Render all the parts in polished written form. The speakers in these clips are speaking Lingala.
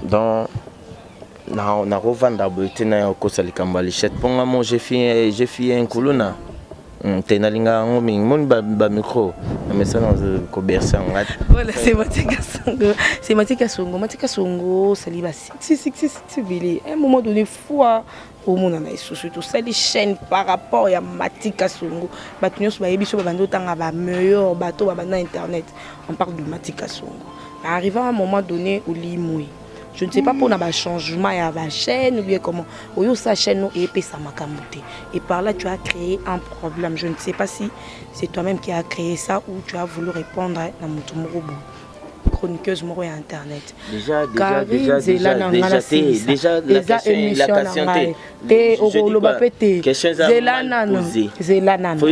Donc nakovanda boye te, na ya kokosa likambo ya lichette, mpo nga mo j'ai fi un kuluna te, nalingaka yango mingi. Moni bamicro na mesana koberse yango. Voilà, c'est Matika Songo, c'est Matika Songo. Matika Songo osali ba succès, succès, succès ebele. À un moment donné, fois omonana lisusu, tosali chaîne par rapport ya Matika Songo, bato nyonso bayebi so, babandi otanga bameilleur bato babanda internet, on parle de Matika Songo. Arrivé à un moment donné, olimwe, je ne sais pas mpona bachangement ya bachaîne ou bien comment oyo osa chaîne no eyepesa makambo te, et par là tu as créé un problème. Je ne sais pas si c'est toi-même qui as créé ça ou tu as voulu répondre na moto moko boye, chroniqueuse moko ya internet. Déjà, déjà, déjà, déjà, déjà, te, déjà eza émission na ngai te, okoloba mpe te. Zela nano, zela nano,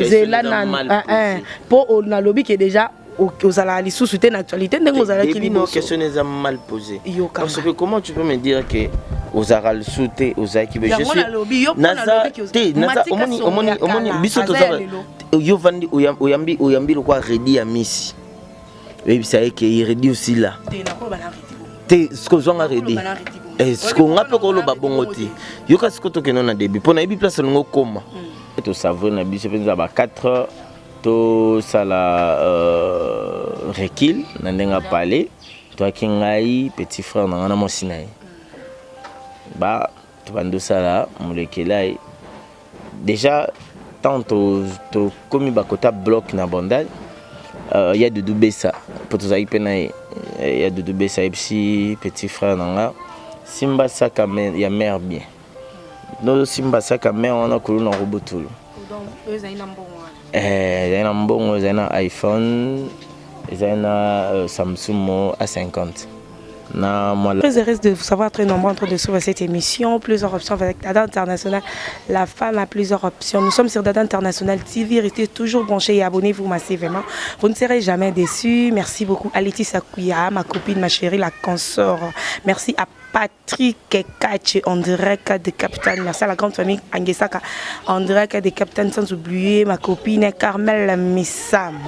zela nano, mpo nalobi ke déjà ozalaka lisusu te na actualité ndenge ozalaki liboso. Question eza mal posée, parce que comment tu peux me dire que ozalaka lisusu te, ozalaki? Naza te, omoni, omoni, omoni, biso toza, yo vandi, oyambi, oyambi lokwa redi ya misi, oyebisa ye ke redi osila te. Siko ozwanga redi, siko nga mpe koloba bongo te. Yoka, siko tokende na début, mpo nayebi place olingi okóma. Tosavre na biso mpenza ba 4 heures, tosala recul na ndenge apale. Toyaki, ngai, petit frère na ngai na mwasi na ye, ba tobandi osala molekela ye. Déjà tant tokomi bakota bloc na Bandal, ya Dudu Besa, mpo tozalaki mpe na ye, ya Dudu Besa ayebisi petit frère na nga: "Simba saka ya mare bien." Nosimba saka mare wana, kuluna kobutulu ezali na mbongo, ezali na iPhone, ezali na Samsung A50 na moi. Très heureuse de vous savoir très nombreux en train de suivre cette émission. Plusieurs options avec Dada International. La femme a plusieurs options. Nous sommes sur Dada International TV. Restez toujours branchés et abonnez-vous massivement. Vous ne serez jamais déçus. Merci beaucoup à Laetitia Kouya, ma copine, ma chérie, la consort. Merci à Patrick Kache en direct de Capitaine. Merci à la grande famille Angesaka en direct de Capitaine, sans oublier ma copine Carmel Missam.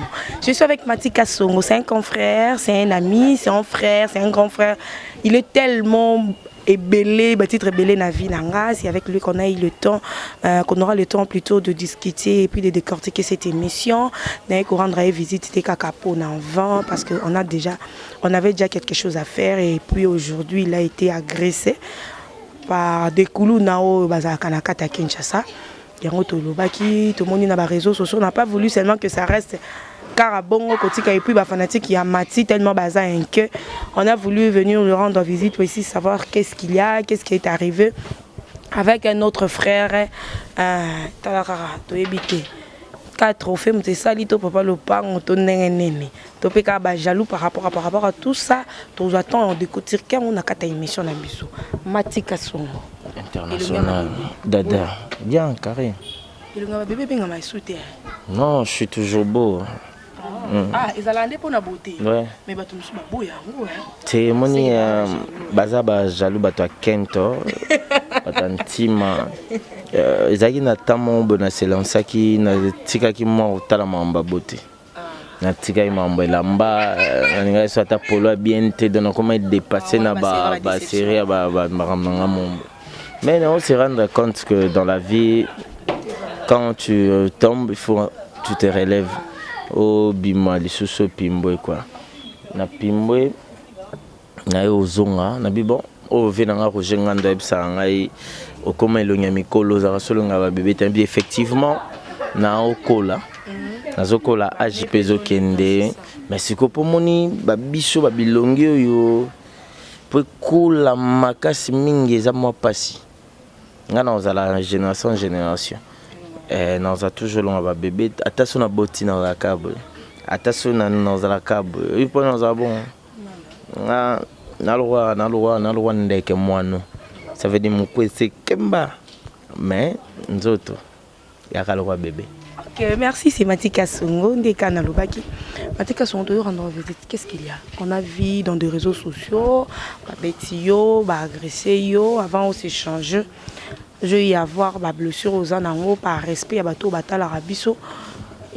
Je suis avec Matika Songo, c'est un confrère, c'est un ami, c'est un frère, c'est un grand frère. Il est tellement ebele, batitre ebele na vie na nga. C'est avec lui qu'on a eu le temps, qu'on aura le temps plutôt de discuter et puis de décortiquer cette émission. Naye rendre visite, c'était kaka na vent, parce que on avait déjà quelque chose à faire. Et puis aujourd'hui, il a été agressé par des kuluna oyo bazalaka na kati ya Kinshasa. Yango tolobaki, tomoni na baréseaux sociaux, on n'a pas voulu seulement que ça reste kaka bongo kotika. Et puis bafanatique ya Mati tellement baza inquiet, on a voulu venir lui rendre visite pour ici savoir qu'est-ce qu'il y a, qu'est-ce qui est arrivé avec un autre frère. Tala kaka, toyebi te ka trophée moto esali to papa lopango to ndenge nini, to mpe kaka bajaloux. Par rapport à tout ça, tozwa temps décortiquer yango na kati ya émission na biso. Matika Songo. International Dada, bien carré. Elonga babebe ebengama esu te. Non, je suis toujours beau. Ah, ezalaka nde mpona beauté? Ouais. Mais bato mosusu baboya yango. Te, emoni, baza bajaloux, bato ya kento, bato ya ntima. Ezalaki na temps moko boye naselançaki, natikaki mwa kotala makambo ya beauté, natikaki makambo elamba, nalingaki so ata polo ya bien te. Donc nakoma dépassé na basérie ya makambo na nga mombo. Mais on se rendre compte que dans la vie, quand tu tombes, il faut tu te relèves, obima lisusu, opimbwe quoi. Na pimbwe naye ozonga nabi bon, oyo ve na nga Roger Ngando ayebisaka ngai: "Okóma elongi ya mikolo, ozalaka so elongi ya babebe te." Mbi effectivement naokola, nazokola, age mpe ezokende. Mais sikoyo mpo moni babiso babilongi oyo mpo ekola makasi mingi, eza mwa mpasi. Ngai na ozala génération génération, nazala toujours elonga babebe. Ata so naboti, nazalaka boye, ata so nazalaka boye. Oyi mpo nazala bon, nga nalokwa, nalokwa, nalokwa ndeke mwano, ça veut dire mokwese kemba, mais nzoto yaka lokwa bébé. Ok, merci, c'est Matika Songo. Ndeka nalobaki. Matika Songo, to rendre visite. Qu'est-ce qu'il y a? On a vu dans des réseaux sociaux, babeti yo, ba agressé yo, avant on s'échange. Je y avoir ba blessure aux anango par respect ya bato batalaka biso.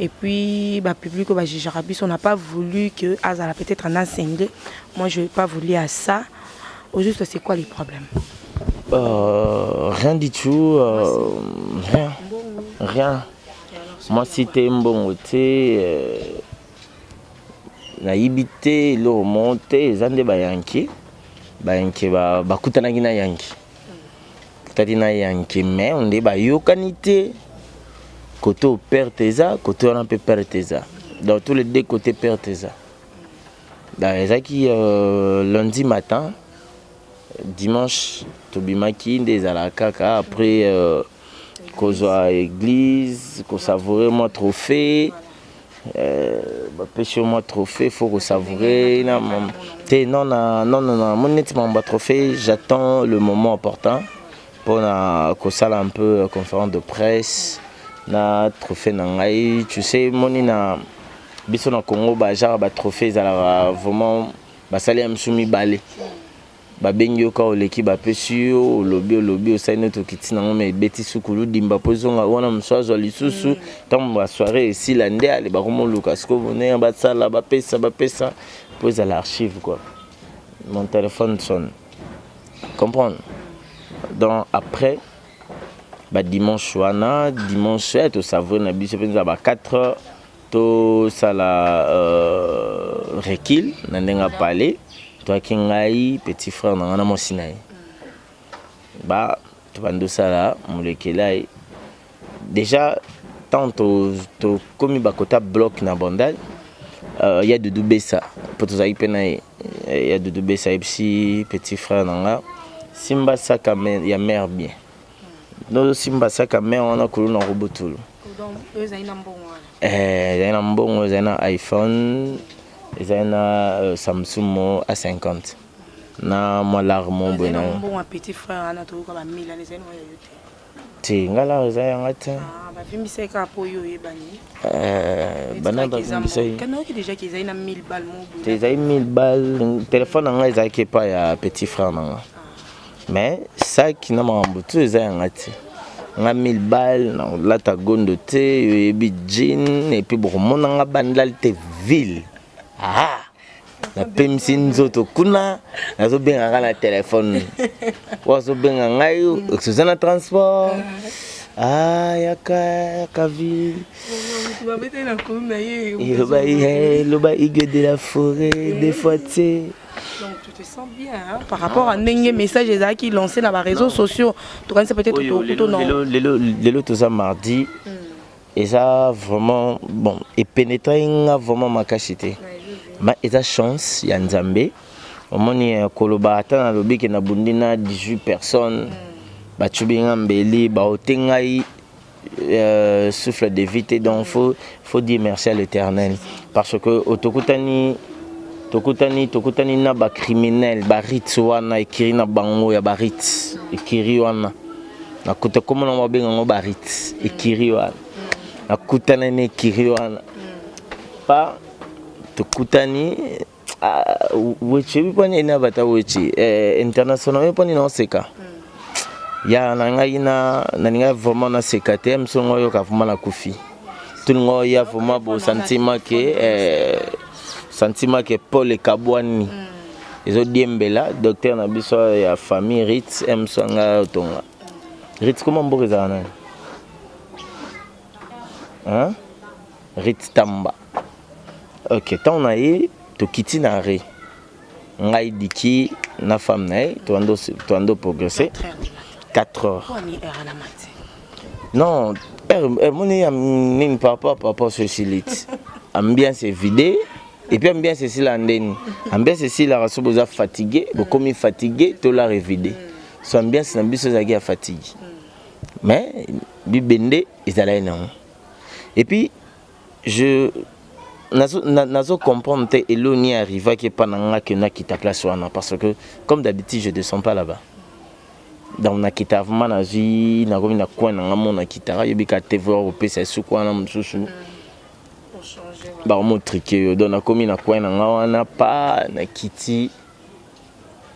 Et puis bapublic oyo bajugeaka biso, on n'a pas voulu que azala peut-être en ensingle. Moi, je n'ai pas voulu à ça. Au juste, c'est quoi les problèmes? Rien du tout, rien, rien. Mwasi te, mbongo te, nayibi te, eloko moko te. Eza nde bayanke, bayanke bakutanaki na yanke, kutaki na yanke, mais nde bayokani te. Côté oyo perte eza, côté wana mpe perte eza, donc tous les deux côtés perte eza. Donc ezalaki lundi matin, dimanche tobimaki nde ezalaka kaka après kozwa église, kosavourer mwa trophée, bapesi yo mwa trophée, faut kosavourer na te. Non, na non, non, non, moni neti makambo ya trophée, j'attends le moment opportun mpona kosala un peu conférence de presse na trophée na ngai. Tu sais, moni na biso na Congo, bagenre batrophée ezalaka vraiment, basali ya misu mibale, babengi yo ka oleki, bapesi yo, olobi, olobi, osali neti okiti nango, ma ebeti sukulu dimba mpo ezonga wana, mosu azwa lisusu. Ntango basoirée esila nde ale bakomoluka sikoyo bonene, basala, bapesa, bapesa mpo ezala archive quoi. Mon téléphone sonne, comprendre. Donc après badimanche wana, dimanche tosavoure na biso mpenza ba 4 heures, tosala recul na ndenge apale. Toyaki ngai, petit frère na ngai na mwasi na ye, ba tobandi osala molekela ye. Déjà tant tokomi bakota bloc na Bandal, ya Dudu Besa, mpo tozalaki mpe na ye, ya Dudu Besa ayebisi petit frère na nga: "Simba saka ya mare bien, nozosimba saka mare wana, kulu na kobutulu." Ezali na mbongo wana? Ezali na mbongo, ezali na iPhone, ezali na Samsung mo A50 na mwa lar mo boye na. Mbongo ya petit frère wana, toyoka bamille wana, ezali na oyo yo te? Te, nga lar eza yanga te. Bavimbisa ye kaka mpo oyo oyebani. Bana bavimbisa ye. Kanaoki déjà ke ezali na 1000 bal mo boye. Te, ezali 1000 bal. Telefone na ngai ezalaki epai ya petit frère na nga, mais saki na makambo tu eza yanga te. Nga 1000 bal nalata gondo te, oyebi, jean, et puis bokomona nga Bandal te, ville. Ah, napemisi nzoto kuna, nazobenga nga na telefone, po azobenga ngai, oza na transport, ah, yaka, yaka ville. Eloba, eloba Igue de la forêt des fois te. Donc tu te sens bien, hein, par rapport à ndenge message ezalaki lancé na baréseaux sociaux, tokanisa peut-être tokuto non. Lelo, lelo toza mardi, eza vraiment bon, epénétrer nga vraiment makasi te, ma eza chance ya Nzambe. Omoni, koloba ata nalobi ke nabundi na 18 personnes, bacubi nga mbeli, baote ngai souffle de vie te. Donc faut dire merci à l'Éternel, parce que otokutani, tokutani, tokutani na bacriminel, barite wana, ekiri na bango ya barite, ekiri wana nakuta komona, babenga yango barite, ekiri wana nakutana na ekiri wana pa tokutani. Wechi oyebi mponi ena bata wechi international, oyebi mponi naoseka ya na ngai, na nalingai vraiment naseka te. Mosu oyoka vraiment nakufi, tolinga oya vraiment bo sentiment ke sentiment ke Paul ekabwani, ezodiembela docteur na biso ya famille Rit mso anga otonga Rit. Koma mboka ezala nani, hein? Rit Tamba. Ok, ntango na ye tokiti na re, ngai diki na femme na ye, toando progresser 4 heures. Non, moni ya nini par rapport sur silite, ambiance est vidée, et puis ambiance esila ndeni, ambiance esilaka so boza fatigué, bokomi fatigué, tolar evide. So ambiance na biso ezalaki ya fatigue, mais bibende ezalaki nango. Et puis je nazo comprendre te eloni arrivaki epa na nga ke nakita place wana, parce que comme d'habitude je descends pas là-bas. Donc nakita vraiment, nazwi, nakomi na coin na nga mo, nakitaka, yebika te kopesa esuku wana mosusu bakomotrike yo. Donc nakomi na coin na nga wana pa, nakiti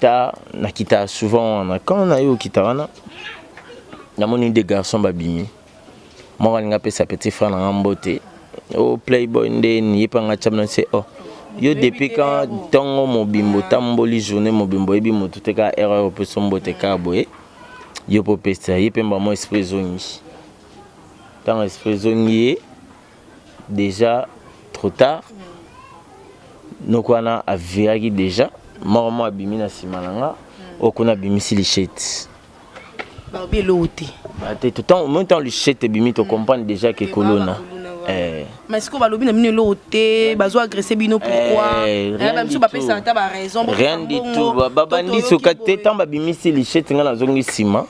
ta, nakita souvent wana. Quand naye okita wana, namoni deux garçons babimi, moko alingi apesa petit frère na nga mbote. O playboy ndeni ye mpe anga tya na se. Oh, yo depuis quand ntongo mobimbo otamboli, journée mobimbo, oyebi motu te, kaka erreur opesa mbote kaka boye, yo mpo opesa ye mpe mbamo. Esprit ezongi. Ntango esprit ezongi ye, déjà trop tard. Noko wana aviraki déjà moko mo abimi na nsima na nga. Oyo kuna abimisi lichette. Balobi eloko te. Te, tout même temps lichette ebimi, tocomprendre déjà ke kolona. Mais sikoyo balobi na bino eloko te, bazo agresse bino pourquoi? Biso bapesaka ata baraison. Rien du tout. Babandi soka te. Ntango babimisi lichette, nga nazongi nsima,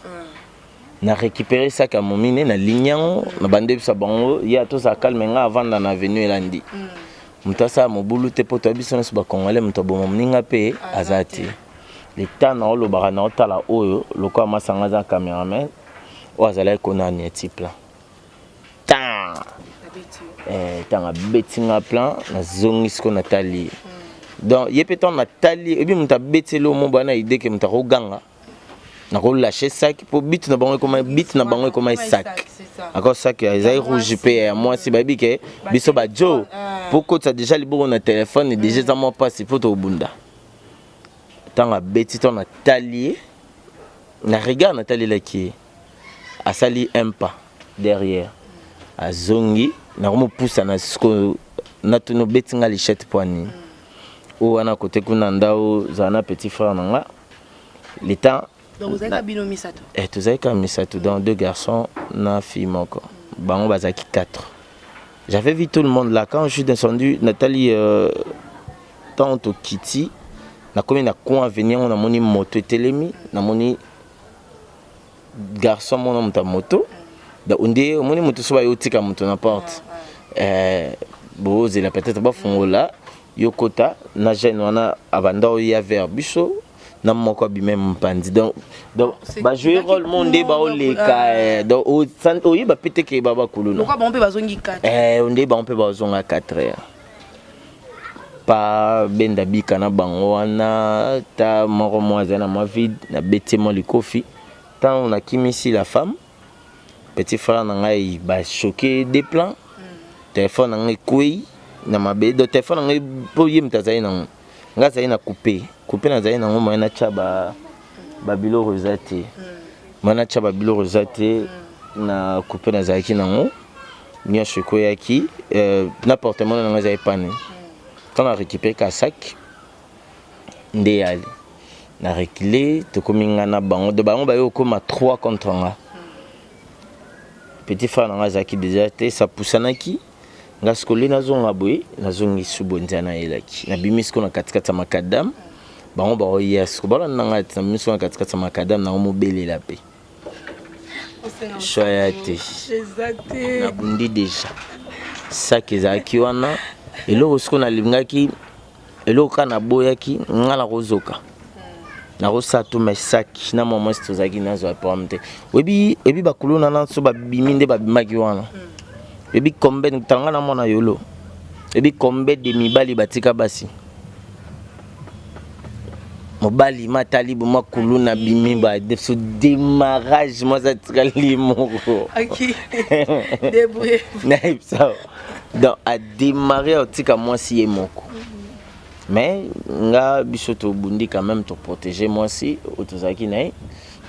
na récupéré sac ya momine, na ligne yango na bandi oyebisa bango ye atozala calme. Nga avanda na avenue elandi, moto asala mobulu te, mpo toyebi biso nyonso bacongolais, moto aboma moninga mpe aza te. Leta na olobaka na otala oyo lokola masanga aza cameraman oyo azalaki kona nieti plan tan. Ntango abeti nga plan, nazongi sikoyo, natali ye. Donc ye mpe ntango natali, oyebi moto abeti elo mo bwana idée ke moto akoganga, nakolâcher sac, mpo but na bango ekoma, but na bango ekoma sac. Ako sac ezali rouge mpe ya mwasi. Bayebi ke biso bajo mpo kotisa déjà liboko na telefone, déjà eza mwa mpasi mpo tobunda. Ntango abeti, ntango natali ye na regard, natalelaki ye, asali un pas derrière, azongi. Nakomopusa na sikoyo, natuni: "Obeti nga lichette mpo nini?" Oyo wana kote kuna ndao zala na petit frère na nga le temps. Bino misato? Eh, tozalaki kaka misato, donc deux garçons na fille moko. Bango bazalaki quatre. J'avais vu tout le monde là. Quand je suis descendu, natali ntango tokiti, nakomi na coin avenue yango, namoni moto etelemi, namoni garçon mona moto ya moto. Donc nde omoni moto so baye otika moto na porte, bozela peut-être bafungola yo kota na jeune wana abanda oya vers biso na moko abime mopanzi. Donc bajouer rôle mo nde baoleka. Donc oyeba pe te ke babakuluna. Bango mpe bazongi 4. Nde bango mpe bazonga 4 heures pa benda bika na bango wana. Ta moko moko azali na mwa vide, nabeti mwa likofi. Ntango nakimisi la femme, petit frère na ngai bachoquer deux plans, telefone na ngai ekwei na mabe. Donc telefone na ngai, mpo ye moto azali nango, ngai azali na coupe coupe, nazali nango moyen natya babiloko eza te, moyen natya babiloko eza te. Na coupe nazalaki nango nyonso ekweyaki na porte-monnaie na ngai ezali pane. Ntango na récupéré ka sac nde yali na reculer, tokomi nga na bango. Donc bango baye okóma 3 contre nga. Petit frère na nga azalaki déjà te, sapusanaki nga. Sikoyo nazonga boye, nazongi su boye, nzela nayelaki, nabimi sikoyo na katikati ya macadam. Bango baoya sikoyo, balanda nga te. Nabimi sikoyo na katikati ya macadam nango, mobelela mpe choix ya te. Nabundi déjà, sac ezalaki wana. Eloko sikoyo nalingaki, eloko kaka naboyaki nga, nakozoka, nakosala to mais sac na mwa mwasi tozalaki, nazwa problème te. Oyebi, oyebi bakuluna na so babimi nde babimaki wana. Oyebi combien, tanga na mwana yolo, oyebi combien de mibali batika basi? Mobali matali boma kuluna bimi ba so démarrage, mwasi atikali moko. Nayebisa, donc adémarre, aotika mwasi ye moko. Mais nga, biso tobundi quand même, toprotéger mwasi oyo tozalaki na ye,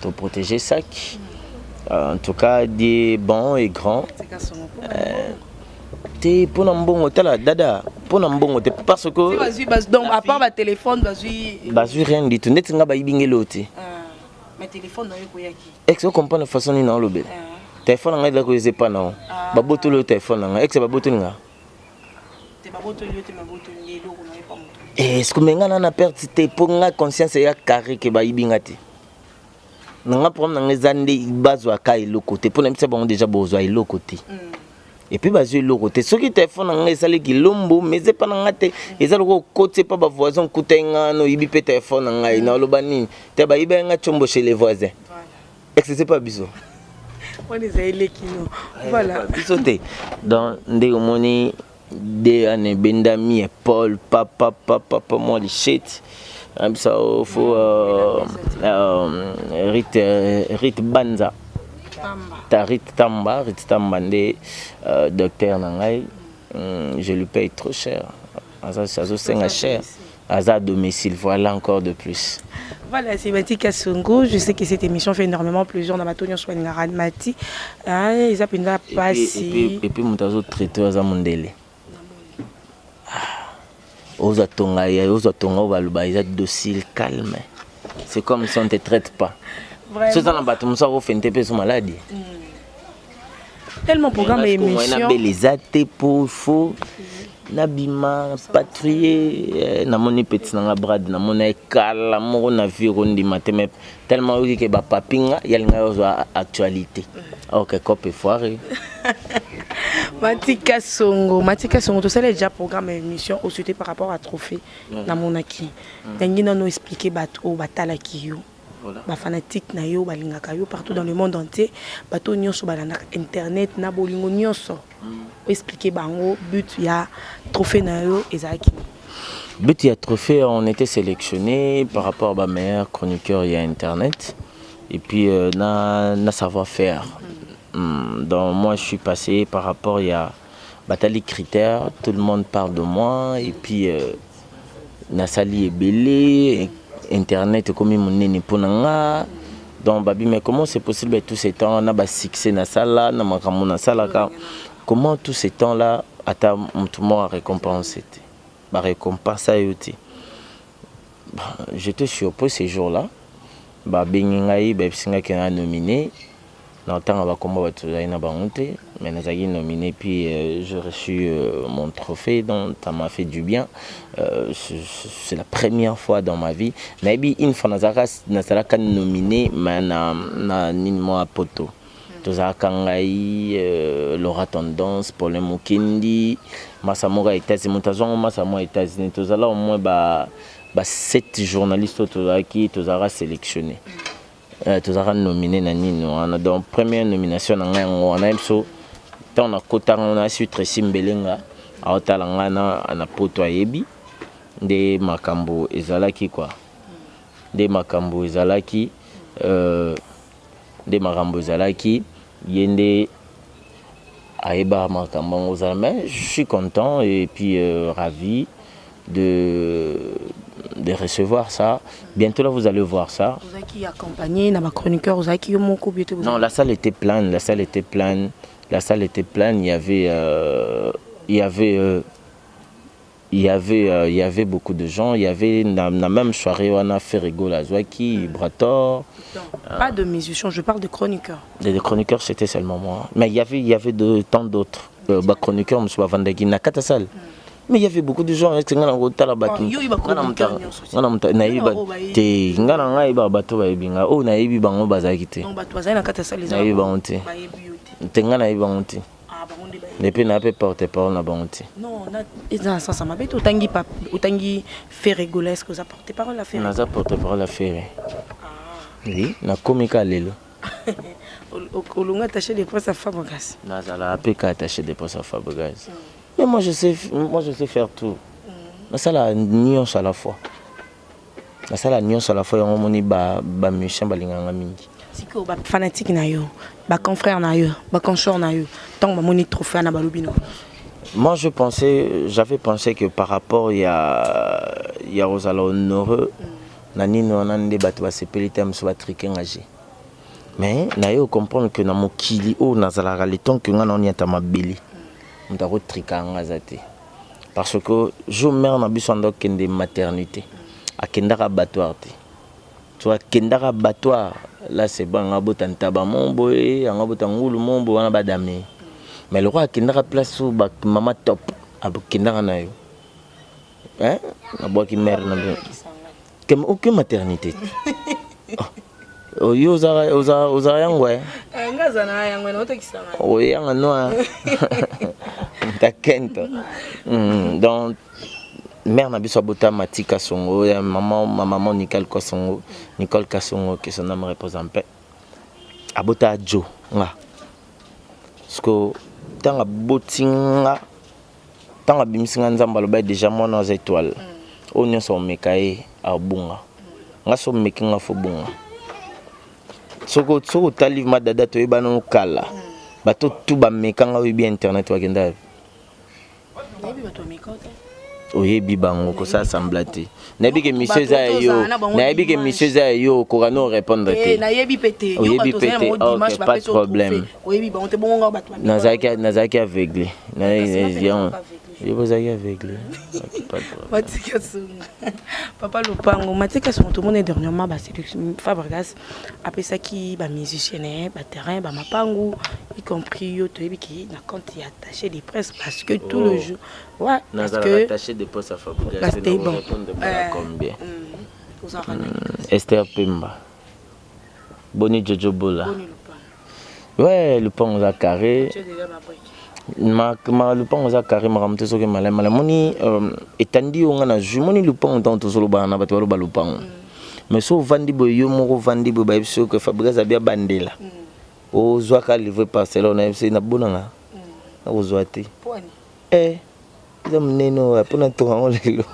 toprotéger sac. En tout cas, Dieu est bon et grand. Te, mpona mbongo, tala dada, mpona mbongo te, parce que Donc à part batelefone bazwi? Bazwi rien du tout. Ndeti nga bayibi ngelo te. Mais téléphone na yo ekoyaki? Ex, ocomprendre façon nini naolobela? Telefone na ngai elaki eza epa nango, babotoli oyo telefone na ngai. Ex, babotoli nga. Te, babotoli yo te, babotoli eloko na yo pa moto. Est-ce que nga na perte te, mpo nga conscience eya carré ke bayibi nga te. Na nga problème na nga eza nde bazwaka eloko te, mpo na bisa bango déjà bozwa eloko te. Et puis bazwi eloko te. Soki telefone na ngai esalaki lombo, mais eza epa na nga te. Eza lokola okoti epa bavoisin, okutai nga wana, oyibi mpe telefone na ngai, naloba nini te? Bayibi nga tiombo chez les voisins. Ex, pas biso. Wana eza eleki no, voilà. Biso te. Donc ndenge omoni de ane ebendami épaule, papa papa pa mwa lichette bisa fo Rite Banza ta Rite Tamba, Rite Tamba nde docteur na ngai. Je lui paye trop cher. Azosenga cher. Aza à domicile, voilà encore de plus. Voilà, c'est Mati Kasongo. Je sais que cette émission fait énormément plaisir dans ma tourne sur Mati. Ils appellent la passe. Et puis, moto azotraite aza mondele. Ozwa tonga, ozwa tonga oyo baloba eza docile, calme. C'est comme si on ne te traite pas. So eza na bato mosusu akofente mpe so maladi. Tellement programme et émission. Nabela eza te po faut nabima patrouille. Namoni petit nanga Brad, namoni ekala moko na vie ekondima te, mais tellement oyoki ke bapapinga yalinga ozwa actualité. Ok, cope foire. Mati Kasongo, Mati Kasongo, tout ça déjà programme émission au par rapport à trophée namonaki. Ndenge nano expliquer bato oyo batalaki yo. Bafanatique na yo balingaka yo partout dans le monde entier, bato nyonso balandaka internet na bolingo nyonso, oexpliquer bango but ya trophée na yo ezalaki. But ya trophée, on était sélectionné par rapport à meilleur chroniqueur ya internet et puis na savoir-faire. Donc moi, je suis passé par rapport ya batali critères, tout le monde parle de moi et puis nasali ebele, internet ekomi monene mpo na nga. Donc babi, mais comment c'est possible, tout ce temps na basuccès nasala na makambo nasalaka, comment tout ce temps là ata motu moko arécompense te, barécompense yo te? Bon, j'étais surpris ces jours là babengi ngai, bayebisi ngai ke na nominé. Na ntango bakomba bato tozali na bango te, mais nazalaki nominé. Puis j'ai reçu mon trophée, donc ça m'a fait du bien. C'est la première fois dans ma vie. Nayebi une fois nazalaka nominé, mais na nini mwa poto tozalaka ngai, Laura Tendance, Paulin Mokendi, masa moko ya États-Unis, moto azwango masa moko ya États-Unis. Tozala au moins ba sept journalistes oyo tozalaka sélectionné, tozalaka nominé na nini wana. Donc première nomination na ngai yango wana. Biso ntango nakotanga na su Tracy Mbelenga aotala ngai na poto, ayebi nde makambo ezalaki quoi, nde makambo ezalaki, nde makambo ezalaki, ye nde ayebaka makambo yango ozala. Mais je suis content et puis ravi de recevoir ça. Bientôt là, vous allez voir ça. Vous avez accompagné na chroniqueur, vous avez qui moko? Non, la salle était pleine, la salle était pleine, la salle était pleine, il y avait beaucoup de gens. Il y avait dans la même soirée, on a fait rigoler Azwaki, Brator. Pas de musiciens, je parle de chroniqueurs. Des chroniqueurs, c'était seulement moi. Mais il y avait tant d'autres. Bah, chroniqueurs, M. Vandaki, na kata salle. Mais il y avait beaucoup de gens. Nga na kotala bato te, nga na ngai yebaka bato bayebi nga, oyo nayebi bango bazalaki te. Nayebi bango te te, nga nayebi bango te et puis na mpe porte parole na bango te. Eza na sens mabe te. Otangi, otangi Ferre Gola, est ce que oza porte parole ya Ferre? Naza porte parole ya Ferre, oui. Nakomi ka lelo. Olonga attaché de presse ya Fabregas? Nazala mpe ka attaché de presse ya Fabregas, mais moi je sais faire tout. Nasala nyonso à la fois, nasala nyonso à la fois. Yango omoni bamusicien balinganga mingi. Sikoyo bafanatique na yo, baconfrère na yo, baconsoeur na yo, ntango bamoni trophée na balobi no? Moi, je pensais, j'avais pensé que par rapport ya kozala honoreux na nini wana nde bato basepeli te, mosusu batrike nga je. Mais naye comprendre que na mokili oyo nazalaka, le temps que nga na oniata mabele, moto akotrika nga aza te, parce que jour mare na biso anda okende maternité, akendaka abattoir te. So akendaka abattoir là, c'est bon, anga bota ntaba mo boye, anga bota ngulu mo boye wana badame. Mais lokwa akendaka place oyo bamama top akendaka na yo, nabwaki mare na oke maternité. Oh, yo ozala yango oyanga noa takento. Donc mère na biso abota Mati Kasongo ya maman, ma maman Nicole Kasongo, Nicole Kasongo, que son âme repose en paix. Abota jo nga parce que ntango aboti nga, ntango abimisi nga, Nzambe aloba déjà mwana aza étoile. Oyo nyonso omeka ye abunga nga, so omeki nga fo bunga. Soki otali ma dada, toyebana okala, bato tu bameka nga, oyebi internet bakenda. Nayebi bato ya micro te. Oyebi bango, kosala semblant te. Nayebi ke mission Bato eza ya yo. tozala na bango Nayebi ke dimanche. mission eza ya yo, okoka no répondre Eh, te. nayebi pe te. Yo Oyebi bato pe ozala na te. bango Ok, dimanche, pas de bapesi yo problème. trophée. Oyebi bango te, bongo nga bato ya micro. Nazalaki aveugle. Kasi nga mpe nazalaka aveugle. Yo bozalaki aveugle. Ok, pas de problème. Matika Songa, papa Lopango, Matika Songa, tomoni dernièrement basélection, Fabregas apesaki bamusicien na ye baterrain, bamapangu, y compris yo. Toyebi ki na compte ya attaché de presse, parce que tout le Oh. jour, ouais, parce Nazalaka que attaché de poste ya Fabregas. Parce que bon. Répondre mpona combien? Ozalaka nani? Esther Pemba, boni Jojo Bola? Boni Lopango? Ouais, lupango eza carré. Tu es déjà babrique. Ma lupango eza carré, makambo te soki malamu malamu. Moni etandi yo nga na zwi, moni lupango, ntango tozolobana na bato baloba lupango, mais so ovandi boye, yo moko ovandi boye, bayebi soki Fabregas abi abandela, ozwaka livre parcelle, nayebi soki nabonanga nakozwa te. Poani? Eh, eza monene oyo mpona tonga yango lelo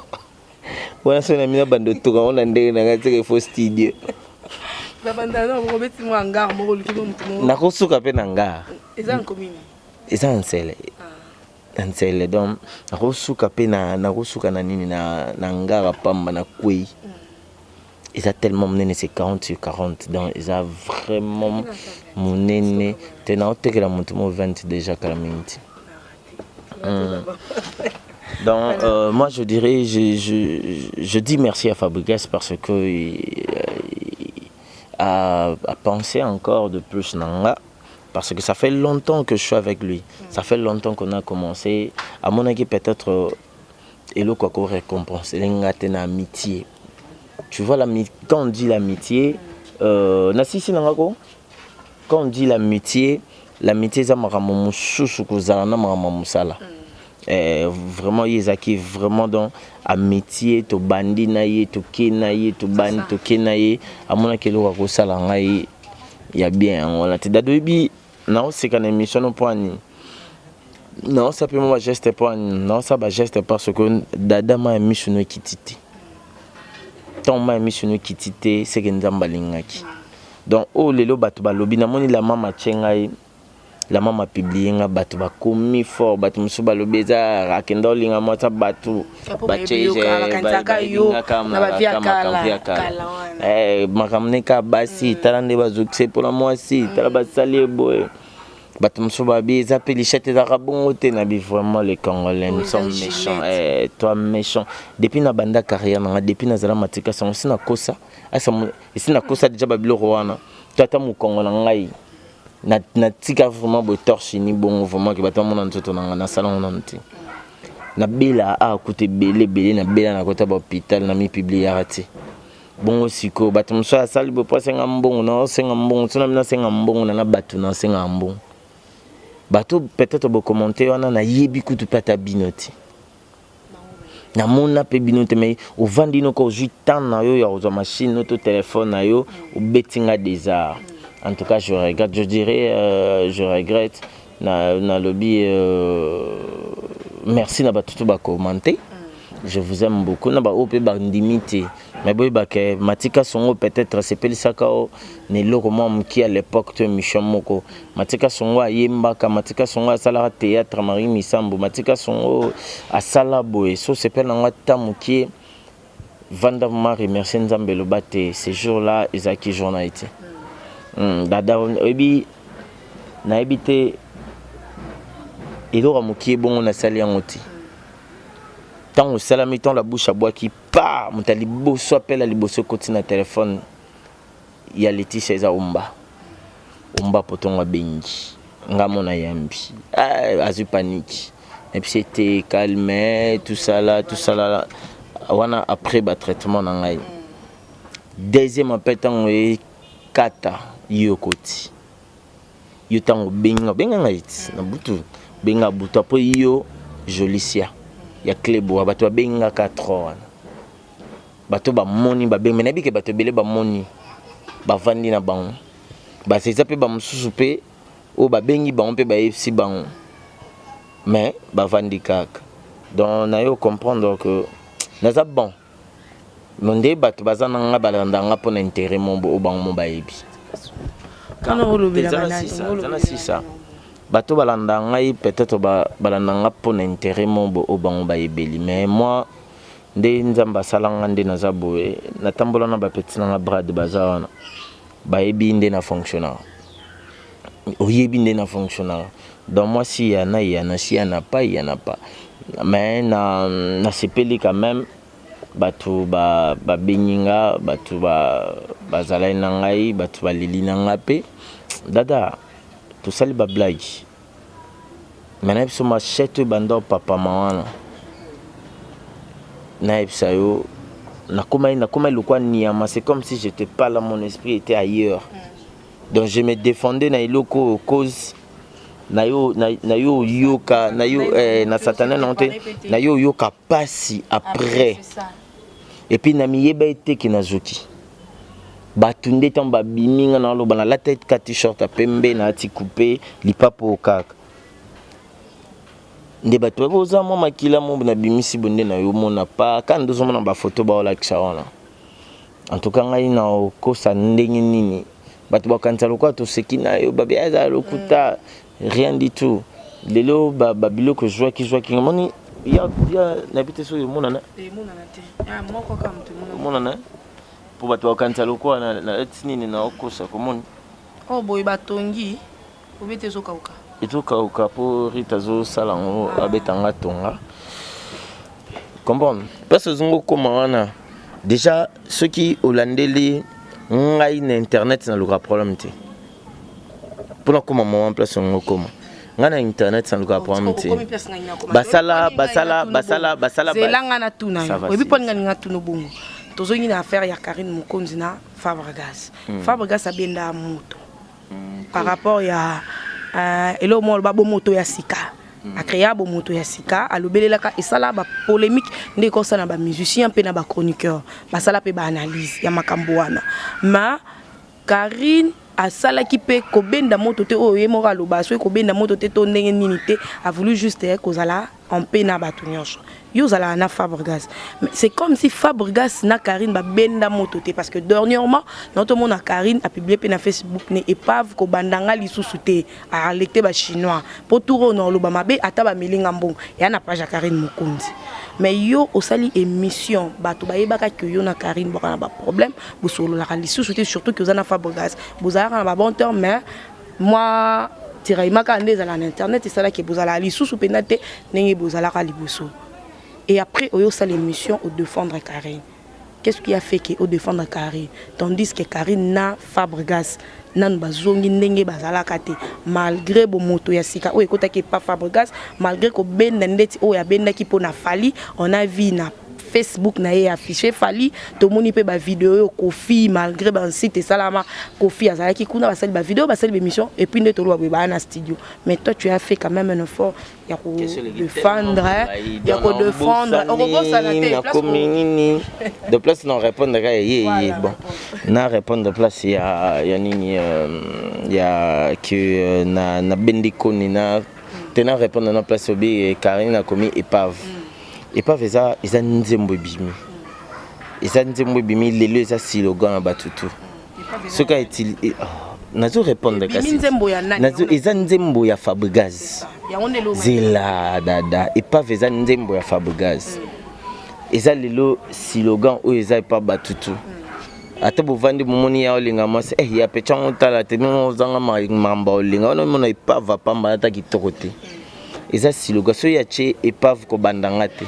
wana, soki na mina bando otonga yango na ndenge na ngai, teke fo studio. Babanda na obeti mwa hangar moko, oluki mo motu moko. Nakosuka mpe na ngar. Eza na commune? Eza na Nsele, na Nsele. Donc nakosuka mpe na, nakosuka na nini, na ngara pamba na kwei. Eza tellement monene, c'est 40 sur 40, donc eza vraiment monene te. Naotekela motu mo 20 déjà kala mingi te. Donc, moi, je dirais, je dis merci à Fabregas parce que a pensé encore de plus na nga, parce que ça fait longtemps que je suis avec lui. Ça fait longtemps qu'on a commencé. À mon avis, peut-être, eloko ako récompenser nga te na amitié. Tu vois, quand on dit l'amitié, nasisi nanga ko, quand on dit l'amitié, l'amitié eza makambo mosusu kozala na makambo ya mosala. Vraiment ye ezalaki vraiment donc amitié, tobandi na ye, toke na ye, tobandi, toke na ye, amonaki eloko akosala ngai ya bien yango wana te. Dado, oyebi naoseka na émission no mpo ani naosala mpe mwa bageste, mpo ani naosala bageste, parce que dada, ma ya miso no ekiti te. Ntango ma ya miso no ekiti te, seke Nzambe alingaki. Donc oyo lelo bato balobi, namoni la mama atie ngai, la mama publie nga, bato bakomi fort, bato mosusu balobi eza akenda olinga mwasa bato. Apo bayebi yo kala, bakanisaka yo na bavie ya kala, kala wana. Makambo ne kaka basi, tala nde bazokisa mpona mwasi, tala basali ye boye. Bato mosusu babi eza mpe lichette, ezalaka bongo te. Nabi vraiment, les Congolais, nous Oyo sommes eza méchants. Gillette. Toi méchant, depuis na banda carrière nanga, depuis nazala Matika Sango, esi nakosa asa esi nakosa déjà babiloko wana to ata mokongo na ngai natika vraiment boye torse ni bongo, vraiment ke bato bamona nzoto na ngai, nasala ngo nanu te. Nabela akuta ebele ebele, nabela na kota bahôpital, na mipubliaka te. Bongo sikoyo bato mosusu asali boye po asenga mbongo, naosenga mbongo so nami nasenga mbongo na bato, nasengaka mbongo bato peut-être bokommente wana, nayebi kutu mpe ata bino te, namona mpe bino te, mais ovandi noko, ozwi temps na yo ya kozwa machine no to telefone na yo, obeti nga désart. En tout cas, je regrette, je dirais, je regrette. Nalobi merci na bato to bakommente, je vous aime beaucoup, na baoyo mpe bandimi te, mais boyebaka Matika Songo peut-être asepelisaka o na eloko mwa moke à l'époque to émission moko. Matika Songo ayembaka, Matika Songo asalaka théâtre, Marie Misambo, Matika Songo asala boye, so osepela nango ata moke, vanda ma remercier Nzambe. Eloba te ce jour là ezalaki jour na ye te. Dada, oyebi, nayebi te eloko ya mokie bongo nasali yango te. Ntango osalami, ntango la bouche abwaki pa moto ya liboso, apela liboso ekoti na telefone ya Leticia, eza Omba, Omba Potongo abengi nga, mona yambi, ah, azwi panique, nayebisi ete calme, tout ça là, tout ça là wana. Après batraitement na ngai, deuxième appel, ntango ekata, yo okoti, yo ntango obenga, obenga ngai ti na butu, benga butu apo yo Jolicia ya Cleboa, bato babengaka trop wana, bato bamoni babengi me, nayebi ke bato ebele bamoni, bavandi na bango, basi eza mpe bamosusu mpe oyo babengi bango mpe bayebisi bango, mais bavandi kaka. Donc nayo comprendre que naza bon, no nde bato baza na nga, balanda nga mpo na intérêt mo oyo bango mo bayebi. Kana olobela Eza na banani? sisa, eza na sisa. Bato balanda ngai, peut-être balanda nga mpo na intérêt mo bo oyo bango bayebeli, mais moi, nde Nzambe asala nga nde naza boye. Natambola na bapeti na nga brade, baza wana, bayebi nde na fonctionnaka, oyebi nde na fonctionnaka. Donc moi, si y en a, il y en a, si y en a pas, il y en a pas. Mais na nasepeli quand même, bato babengi nga, bato bazalaki na ngai, bato baleli na nga mpe dada, tosali bablague. Mais na biso machete oyo ebanda opapama wana, nayebisa yo, nakomai lokwa niama. C'est comme si j'étais pas là, mon esprit était ailleurs. Donc je me défendais na eloko oyo cause na yo, na yo oyoka na yo na satana nango te, na yo oyoka pasi après. Et puis na miyeba eteke nazoki bato nde ntango babimi nga, naloba nalata ka t-shirt ya pembe, nalati coupe lipapo oyo kaka nde bato babi oza mwa makila mo nabimisi bo nde na yo mona pa kaka nde ozomona bafoto baolakisa wana. En tout cas, ngai na okosa ndenge nini, bato bakanisa lokola toseki na yo, babi eza lokuta, rien du tout. Lelo babiloko ezwaki zwaki, moni ya nayebi te soki emonana. Omonana mpo bato bakanisa lokola nalati nini, naokosa komoni. Oyo boye batongi obi te, ezokauka. Ezokauka mpo Rite azosala yango, abetanga tonga, comprendre place ozongi okóma wana. Déjà, soki olandeli ngai na internet, naluka problème te mpona kóma moma place yango okóma. Ngai na internet naluka problème te. Basala, basala, basala, basala. Zelanga na tuna yo, oyebi mpo ninga ninga tuna bongo. Tozongi na affaire ya Karine Mokonzi na Fabregas. Fabregas abenda moto par rapport ya eloko moko aloba, bomoto ya sika, acréa bomoto ya sika, alobelelaka, esala bapolémique nde ekosala na bamusicien mpe na bachroniqueur, basala mpe baanalyse ya makambo wana. Ma Karine asalaki mpe kobenda moto te, oyo ye moko aloba soki kobenda moto te to ndenge nini te, a voulu juste kozala en paix na bato nyonso. Yo ozalaka na Fabregas, mais c'est comme si Fabregas na Karine babenda moto te, parce que dernièrement naotomona Karine apublie mpe na Facebook ne épave kobanda nga lisusu te, alecte bachinois mpo tour oyo na oloba mabe ata bamelinga mbongo eya na page ya Karine Mokonzi. Mais yo osali émission, bato bayebaka ke yo na Karine boka na baproblème, bosololaka lisusu te, surtout ke oza na Fabregas, bozalaka na babon terme, mais moi tiraillement kaka nde ezala na internet esalaki bozalaka lisusu mpenza te ndenge bozalaka liboso. Et après oyo osala émission odéfendre Karine, qu'est-ce qui a fait que odéfendre Karine, tandis que Karine na Fabregas nanu bazongi ndenge bazalaka te, malgré bomoto ya sika oyo ekotaki epa Fabregas, malgré kobenda ndeti oyo abendaki mpo na Fally? On a vu na Facebook na ye affiché Fally, tomoni mpe bavideo oyo Kofi, malgré basite esalama, Kofi azalaki kuna, basali bavideo, basali baémission, et puis nde toloba boye baya na studio. Mais toi, tu as fait quand même un effort ya kodéfendre, ya kodéfendre, okobosana te. Nakomi nini de place na répondre kaka ye ye. Bon, na répondre place ya nini, ya que na nabendi koni na te, na répondre na place obi Karine akomi épave. Épave eza nzembo ebimi, eza nzembo ebimi lelo, eza slogan na bato tu. Soki aetili, nazo répondre kasi eza nzembo ya Fabregas. Zela dada, épave eza nzembo ya Fabregas, eza lelo slogan oyo eza epa bato tu. Ata bovandi, bomoni ya olinga mwasi, ya pe tyango tala te, memo ozanga mamba olinga wana, omona épave apamba ata kitoko te, eza slogan. Soki atie épave kobanda nga te,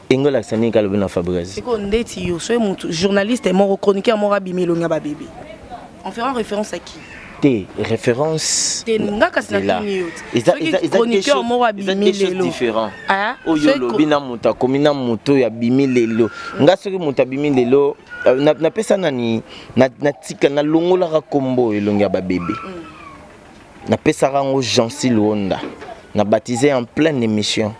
engo elakisa nini kalobi na Fabregas? Sikoyo ndeti yo, soki motu journaliste moko, chroniqueur moko abimi elongi ya babebe, en faisant référence à qui? Te, référence te, nga kasi natuni yo te, chroniqueur moko abimi lelo. Différent oyo olobi na moto akomi na moto oyo abimi lelo. Nga soki moto abimi lelo, napesa nani, natika, nalongolaka nkombo elongi ya babebe, napesaka yango Jansi Luonda, na baptisé en pleine émission.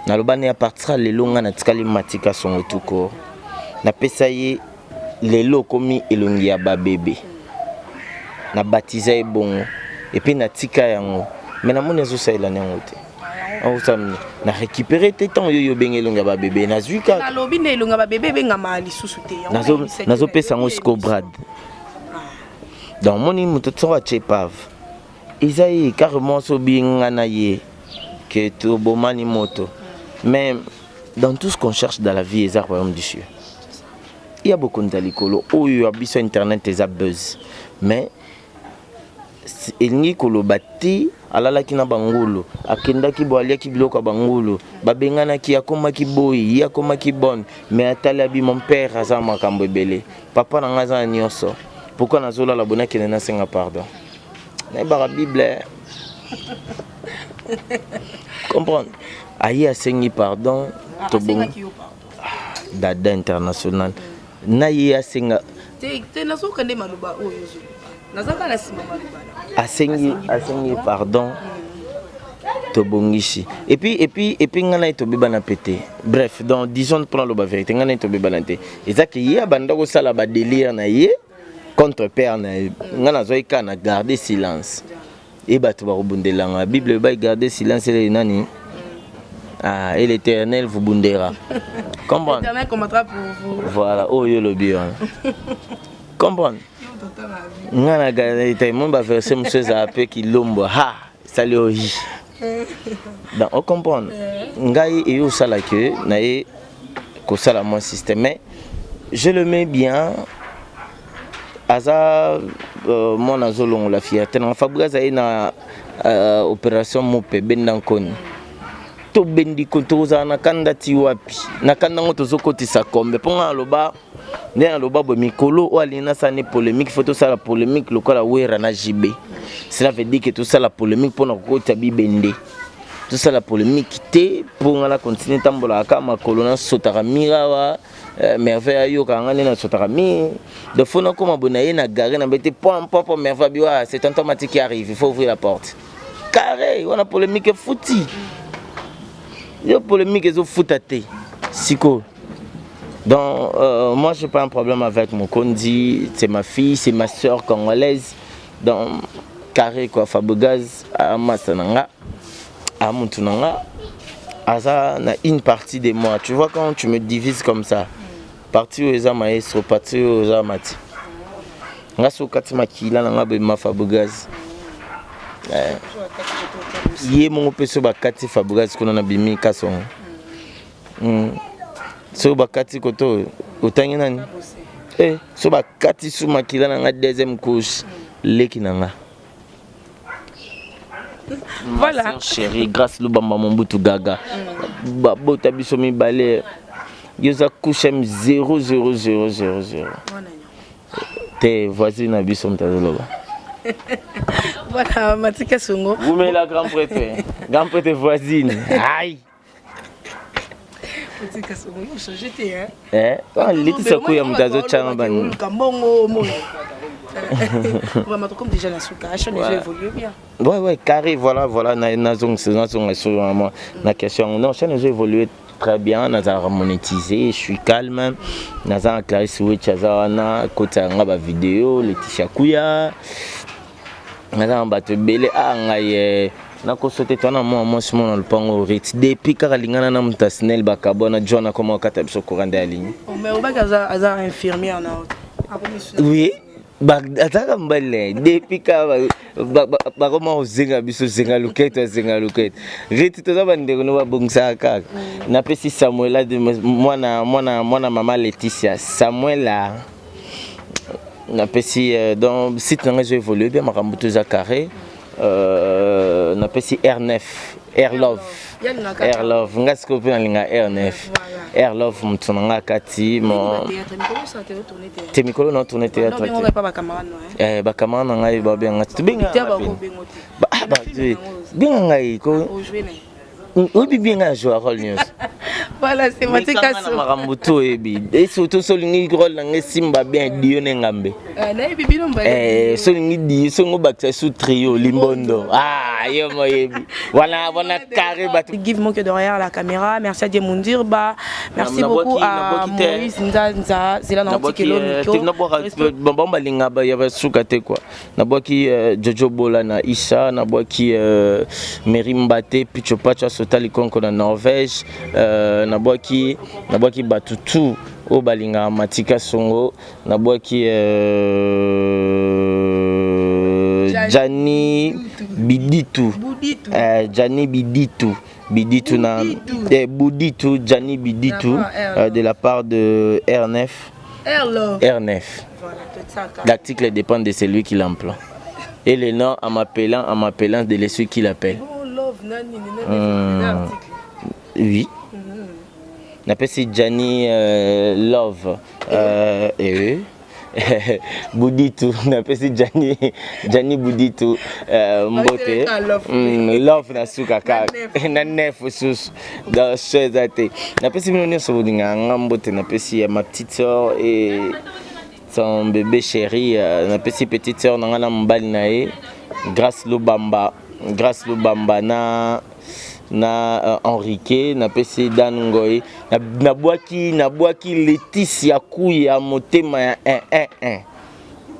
Naloba ne à partir lelo nga natikali Matika Songo tuko, napesa ye lelo okomi elongi ya babebe, na baptisa ye bongo, et puis natika yango. Mais namoni azosalela yango te, na récupéré te. Ntango yo obenga elongi ya babebe, nazwi kaka. Nalobi nde elongi ya babebe ebengama lisusu te. Nazopesa yango siko brad. Donc omoni moto soko atie épave. Eza ye carrément so obi nga na ye que tobomani moto. Mais dans tout ce qu'on cherche dans la vie, eza royaume du cieux, ya bokonzi ya likolo. Oyo ya biso internet eza buzz, mais elingi koloba te alalaki na bangulu, akendaki bo, aliaki biloko ya bangulu, babenganaki, akomaki boyi, ye akomaki bonne. Mais atali, abi: "Mon père aza makambo ebele, papa na ngai aza na nyonso, pourquoi nazolala boye? Nakende nasenga pardon." Nayebaka Bible comprendre. Aye, asengi pardon. Tobongo Dada International na ye asenga. Te, nazoka nde maloba oyo ozoloba, nazaka na nsima maloba. Asengi pardon, tobongisi. Et puis ngai na ye tobebana mpe te. Bref, donc disons, mpona loba vérité, ngai na ye tobebana te. Eza ke ye abanda kosala badélire na ye contre père na ye. Ngai nazwaki kaka na garder silence. E bato bakobundelanga. Bible ebai: "Garder silence." Ele nani? Ah, et l'Éternel vous bundera. Comprendre? L'Éternel combattra pour vous. Voilà, oyo olobi wana. Comprendre? Nga na garder mo baverset mosusu ezala mpe kilombo ha esali oyi. Donc ocomprendre, ngai eyi osala ke na ye kosala mwa système, mais je le mets bien. Aza mwana azolongola fierté nanga. Fabrice aye na opération mope benda nkoni, tobendi ko tokozala na kanda ti wapi? Na kanda yango tozokotisa kombe. Mpo nga naloba nde naloba boye: mikolo oyo alingi nasala ne polémique, faut tosala polémique lokola Wera na JB. Cela veut dire ke tosala polémique mpona kokotisa bibende. Tosala polémique te mpo nga na continue tambolaka kaka makolo, nasotaka mire awa. Merveille ayokaka nga nde nasotaka mire. Donc faut nakóma boye na ye na gare na bete pom pom pom, Merveille abi: "C'est tonton Mati qui arrive, il faut ouvrir la porte." Carré wana, polémique efuti yo, polémique ezofuta te sikoyo. Donc moi, j'ai pas un problème avec Mokondi. C'est ma fille, c'est ma soeur congolaise. Donc carré quoi. Fabregas amasa na nga, amutu na nga, aza na une partie de moi. Tu vois, quand tu me divises comme ça, partie oyo eza maestro, partie oyo eza Mati. Nga so okati makila na nga bema Fabregas ye moko mpe. So bakati Fabregas kuna na bimi kasongo. So bakati koto oyo otangi nani? So bakati su makila na nga, deuxième couche, leki na nga. Voilà. Chéri Grâce Lubamba Mombutu Gaga, babota biso mibale. Yo oza couche m 00000 te, voisine na biso moto azoloba. Voilà, Matika Songo. Wumela grand prêtre, grand prêtre voisine, ai. Matika Songo, yo change te, hein? Eh, letisa kuya moto azotyanga bani. Mbongo moyo. Vraiment, comme déjà la souka, chaîne ouais. Évolue bien. Ouais, carré, voilà, nazonga nazonga sur vraiment la question. Non, chaîne évolue très bien, nazalaka monétisé, je suis calme. Naza na Clarisse Witch, aza wana kota yanga bavideo, Leticia Kuya, naza na bato ebele. A ngai nakoso te, towana mwa mwasi mona lopango rit depuis kaka lingana na moto asinel bakabwana John akoma okata biso courant nde alingi. Mais obaki aza infirmière na Oui, azalaka mobali depuis kaka bakoma kozenga biso, zenga loketo, azenga loketo riti. Toza bandeko no babongisaka kaka. Napesi Samuela, mwana mwana mwana mama Leticia Samuela, napesi. Donc site nanga ezo évolue bien, makambo to eza carré. Napesi R9, Air Love, Air Love. Nga sikoyo mpe nalinga R9, Air Love, moto na nga akati te mikolo na tourne théâtre te. Bacamarade na ngai babenga te, benga ngai oyebi bien ngai ajoua rôle nyonso. Voilà, c'est Matika. Na makambo to oyebi, et surtout so olingi rôle na ngai esimba bien, dio ne ngambe. Nayebi bino. So olingi dio, so olingi obakisa su trio limbondo, ah, yo moyebi wana wana carré bato. Give Moke derrière la caméra. Merci à Dieu Mundirba. Merci beaucoup à Moïse Nzanza. Zela na Tikelo Miko. Bon, balinga ba ya basuka te quoi. Nabwaki Jojo Bola na Isha, nabwaki Mary Mbate, Picho Pacho Sotali Konko na Norvège, nabwaki bato tout oyo balingaka Matika Songo, nabwaki Jani. Biditu. Buditu. Gianni Biditu. Biditu na Buditu. Buditu, Gianni Biditu de la part de R9. R-Love. R9. Voilà, tout ça. L'article dépend de celui qui l'emploie. Et le nom en m'appelant de celui qui l'appelle. Bon, love, nani, nani, article. Oui. Napesi Gianni Love. Eh, Buditu, napesi Gianni Buditu mbote. Love. Love na suka kaka na nef susu donc so eza te. Napesi bino nyonso bolingaka nga mbote. Napesi ya ma petite sœur et son bébé chéri. Napesi petite sœur na nga na mobali na ye, Grâce Lubamba, Grâce Lubamba na Henrique. Napesi Dan Ngoi, nabwaki Leticia Kuya, motema ya 1 1 1,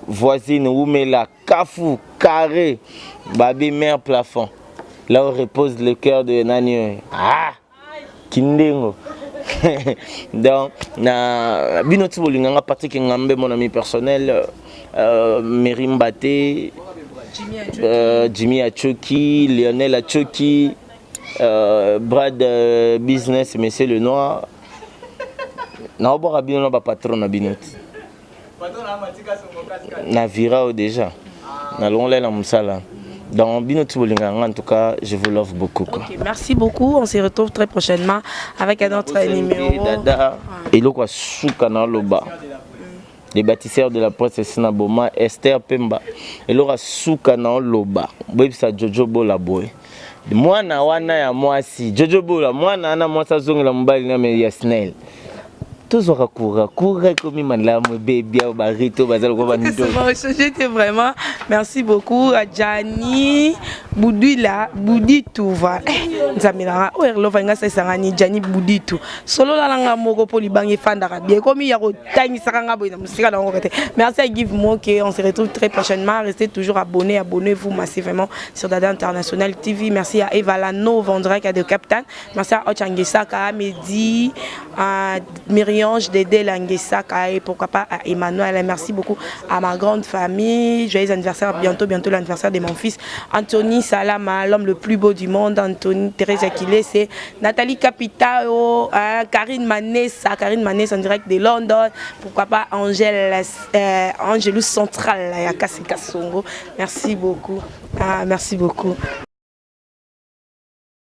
voisine Wumela Kafu Carré, Babi Mère Plafond, là où repose le cœur de nani, ah, Kindengo. Donc na bino ti bolinganga, Patrick Ngambe, mon ami personnel, Mary Mbate, Jimmy Achoki, Lionel Achoki, Brad Business, Monsieur le Noir. Naobwaka bino na bapatron na bino ti na vira oyo déjà nalongola na mosala. Donc bino ti bolingaka nga, en tout cas je vous love beaucoup, quoi. Ok, merci beaucoup. On se retrouve très prochainement avec un autre numéro. Dada, eloko ya suka na oloba, les bâtisseurs de la presse esi na boma Esther Pemba, eloko ya suka na oloba, boyebisa Jojo Bola boye, mwana wana ya mwasi Jojo Bola, mwana wana mwasi azongela mobali na me ya Snel. Tozwaka kura kura ekomi malamu ebebi awa barito baza lokola bandoki. Vraiment, merci beaucoup à Gianni Budila Buditu. Va nzambe nanga oyo erlova nga asalisanga ni Gianni Buditu, solola nanga moko mpo libanga efandaka bien, ekomi ya kotangisaka nga boye na mosika nango te. Merci à Give Moke, on se retrouve très prochainement. Restez toujours abonnés, abonnez-vous massivement sur Dada International TV. Merci à Eva Lanova en direct de Captain. Merci à Ochangesaka, Mehdi, à Myriange Dédé Langesaka et pourquoi pas à Emmanuel. Merci beaucoup à ma grande famille. Joyeux anniversaire, bientôt, bientôt l'anniversaire de mon fils Anthony Salama, l'homme le plus beau du monde. Anthony Thérèse Akile, c'est Nathalie Capitao, hein, Karine Manessa, Karine Manessa en direct de London. Pourquoi pas Angèle, Angelou Central, à Kasongo. Merci beaucoup. Ah, merci beaucoup.